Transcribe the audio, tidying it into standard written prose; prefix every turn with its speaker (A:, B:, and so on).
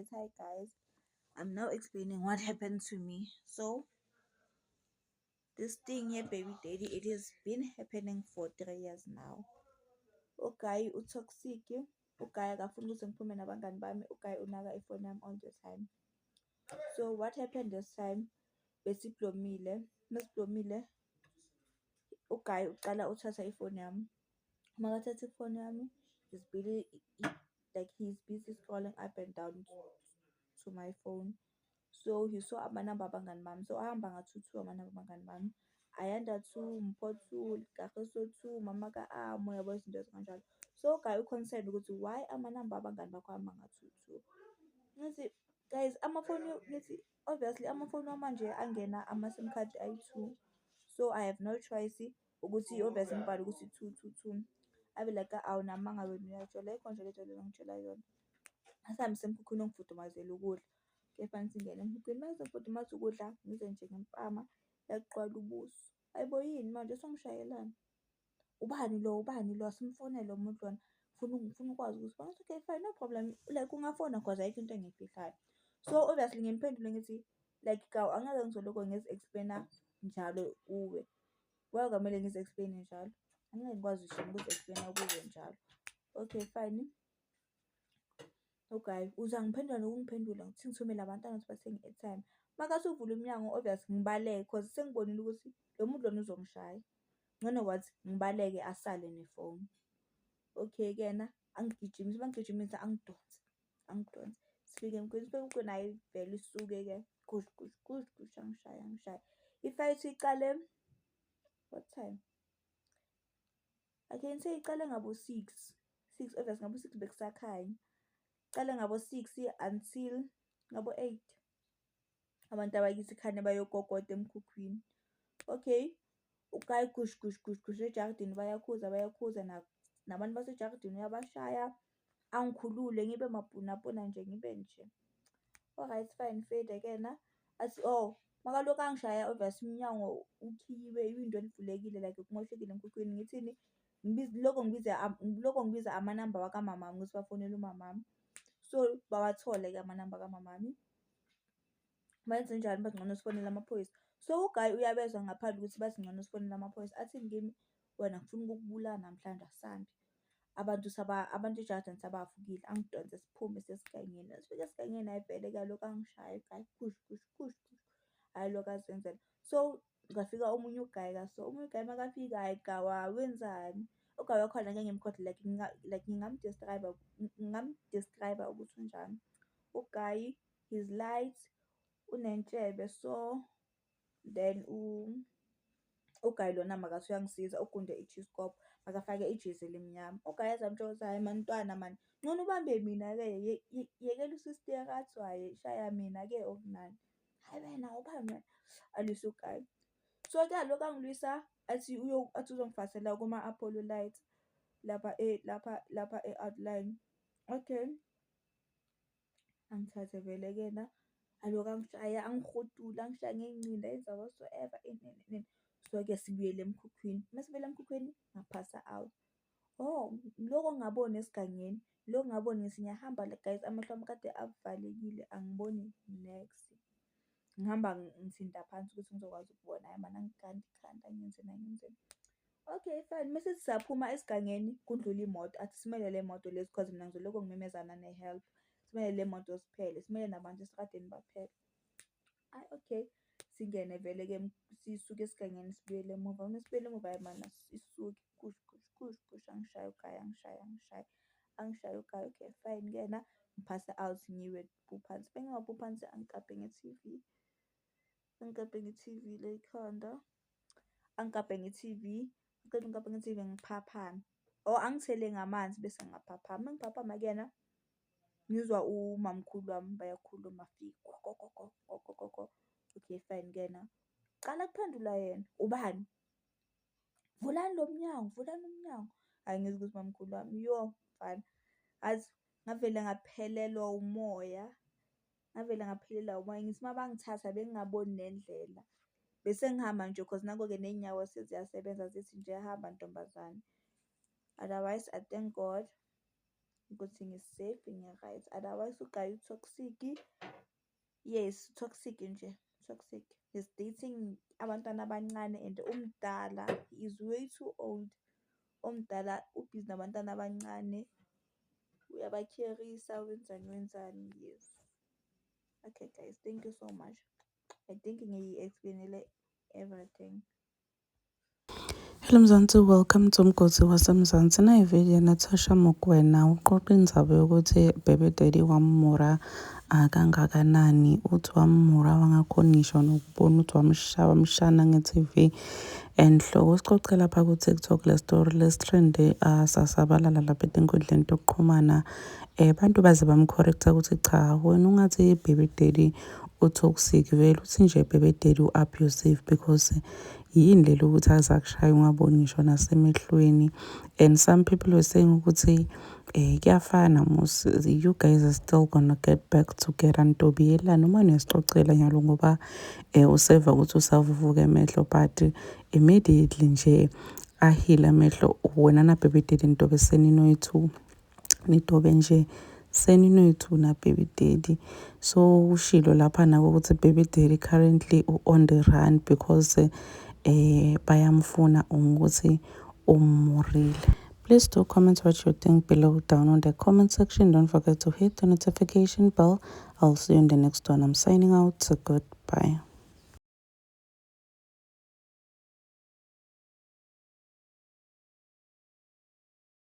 A: Guys, hi guys. I'm now explaining what happened to me. So this thing here, baby daddy, it has been happening for 3 years now. U-guy u-toxic, u-guy akafuni ukuthi ngiphume nabangani bami, u-guy unaka ifoni yami all the time. So what happened this time, besiblomile, mesiblomile, u-guy ucala uthatha ifoni yami. Makathatha ifoni yami, he's busy, like he's busy scrolling up and down to my phone. So he saw amanamba abangani bami. So ahamba nga-two two amanamba abangani bami. Ayanda two, Mpho two, Kagiso two, mama ka-Amo, yabo, izinto ezikanjalo. So u-guy u-concerned ukuthi why amanamba abangani bakho ahamba nga-two two. Ngithi, guys, amafoni, ngithi obviously amafoni wamanje angena ama-SIM card ayi-two. So I have no choice ukuthi obviously ngibhale ukuthi two two two. Abe like, awunamanga wena, uyajola, ayikho nje lento le ongitshela yona. Asihambe siye emkhukhwini, ongifudumazele ukudla. Kepha singene emkhukhwini, mase ngifudumaza ukudla, ngize nje ngempama yagcwala ubuso. Hayi bo, yini manje, usungishayelani? Ubani lo, ubani lo? Asimfonele lo muntu lona. Ngifuna ukwazi ukuthi, ngathi okay fine, no problem, like ungafona cause ayikho into engiyifihlayo. So obviously ngimphendule ngithi, like, gawu, angeke ngizoloko ngizi-explain-a njalo kuwe. Why kwamele ngizi-explain-e njalo? Angeke ngikwazi nje ukuzi-explain-a kuwe njalo. Okay, fine. U-guy uzangiphendula nokungiphendula, ngithi ngithumele abantwana ukuthi bathenge i-airtime. Makathi uvula umnyango, obvious ngibaleke cause sengibonile ukuthi lo muntu lona uzongishaya. Ngcono wathi ngibaleke, asale nefoni. Okay-ke yena angigijimise, mangigijimisa angidonse, angidonse. Sifike emgwini, sifike emgwini, hhayi vele isuke-ke gush gush gush gush, angishaye, angishaye. I-fight icale what time? I can say icale ngabo-six, six, obvious ngabo-six bekusakhanya. Icale ngabo-six until ngabo-8. Abantu abakithi khane bayokokoda emkhukhwini. Okay, u-guy gush gush gush gush ejaridini, bayakhuza, bayakhuza, nabantu basejaridini uyabashaya, angikhulule ngibe mapunapuna nje, ngibe nje. Alright, fine, fade-ke athi, oh, makalokhu angishaya, obvious umnyango ukhiyiwe, iwindo livulekile, like kumoshekile emkhukhwini. Ngithini, lokho ngibiza, lokho ngibiza amanamba wakamamami ukuthi bafonele umamami. So bawathole-ke amanamba kamamami. Bayenzenjani? Bathi ngcono sifonele amaphoyisa. So u-guy uyabezwa ngaphandle ukuthi bathi ngcono sifonele amaphoyisa. Athini kimi, wena ngifuna ukukubulala namhlanje, asambe. Abantu abantu ejaridini sabavukile, angidonse siphume siye esigangeni. Sifike esigangeni, hhayi vele-ke alokhu angishaya u-guy, gush gush gush gush, hhayi lokhu azenzela. So kwafika omunye u-guy kaso, omunye u-guy makafika, hhayi gawa, wenzani? U-guy wakhona ngeke ngimkhohlwe, like ngingam-describe-a, ngingam-describe-a ukuthi unjani. U-guy, he's light, unentshebe so, then u-guy lona makathi uyangisiza, ugunde i-chiskop, makafake ijezi elimnyama. U-guy aze amtshela ukuthi, hhayi mani mntwana mani, ngcono ubambe mina-ke, yekela usisteri, athi hhayi shaya mina-ke okunani. Hhayi wena, ubani wena? Alwise u-guy. So-ke alokhu angilwisa, athi athi uzongifasela kuma-Apollo light lapha lapha e-outline. Okay. Angithathe vele-ke yena alokhu angishaya, angihudula, angishaya ngey'ncinda, enza whatsoever, ini ini ini. So-ke sibuyele emkhukhwini, masibuyela emkhukhwini ngaphasa out. Oh, lokho ngingaboni esigangeni, lokhu ngingaboni, ngithi ngiyahamba guys, amehlo ami kade avalekile, angiboni niks. Ngihamba ngithinta phansi ukuthi ngizokwazi ukubona, hhayi mani, angigandi ikhanda, ngenzeni, angenzeni. Okay, fine, mese siyaphuma esigangeni, kundlula imoto, athi simele le moto lezi cause mina ngizolokhu ngimemezana ne-help. Simele le moto siphele, simele nabantu estradeni baphele. Hhayi okay, singene vele-ke, sisuke esigangeni sibuyele emuva. Mesibuyela emuva, hhayi mani, isuke gush gush gush gush, angishaye u-guy, angishaye, angishaye, angishaye u-guy. Okay, fine kena ngiphase out, ngiwe phansi. Mengiwa phansi, angikabhe nge-T_V, angikabhe nge-T_V la ekhanda, angikabhe nge-T_V, ngiqeda ukungikabha nge-T_V ngiphaphame or angithele ngamanzi bese ngiyaphaphama. Mengiphaphama kuyena, ngizwa umamkhulu wami bayakhuluma, afike go go go go go go go. Okay, fine kena, cala kuphendula yena, ubani? Vulani lo mnyango, vulani umnyango. Hhayi, ngizwe ukuthi umamkhulu wami, yo mfana, athi ngavele ngaphelelwa umoya, ngavele ngaphelelwa umoya. Ngithi uma bangithatha bengingaboni nendlela. Bese ngihamba nje cause nakho-ke ney'nyawo seziyasebenza, zithi nje hamba ntombazane. Otherwise, I thank God. Ukuthi ngi-safe, ngi-right. Otherwise u-guy u-toxic, yes, toxic nje, toxic. He's dating abantwana abancane and umdala, he is way too old. Omdala, u-busy nabantwana abancane, uyabakherisa, wenzani wenzani, yes. Okay guys, thank you so much. I think ngiyi-explain-ile everything.
B: Hello Mzansi, welcome to Mgosi waseMzansi. Nayi video Natasha Mokoena uqoqa indzaba yokuthi baby daddy wamura kangakanani, uthi wamura wangakhona ngisho nokubona, ukuthi wamshaya, wamshana nge-TV enhloko. Usicocela lapha ku-TikTok le story lesitrende, sasabalala lapha etinkundleni tokuxhumana. Bantu baze bamcorrecta ukuthi cha, wena ungathi baby daddy u-toxic, vele uthi nje baby daddy u-abusive, because yini lelo ukuthi aze akushaye ungaboni ngisho nasemehlweni? And some people were saying ukuthi kuyafana mos, you guys are still gonna get back together, nitobuyelana uma niyasicocela nyalo, ngoba useva ukuthi usavuvuka emehlo, but immediately nje ahile amehlo, wena na baby daddy nitobe seninoyi-two, nitobe nje seninoyi-two na baby daddy. So ushilo lapha nako ukuthi baby daddy currently on the run because bayamfuna ukuthi umurile. Please do comment what you think below down on the comment section. Don't forget to hit the notification bell. I'll see you in the next one. I'm signing out, so goodbye.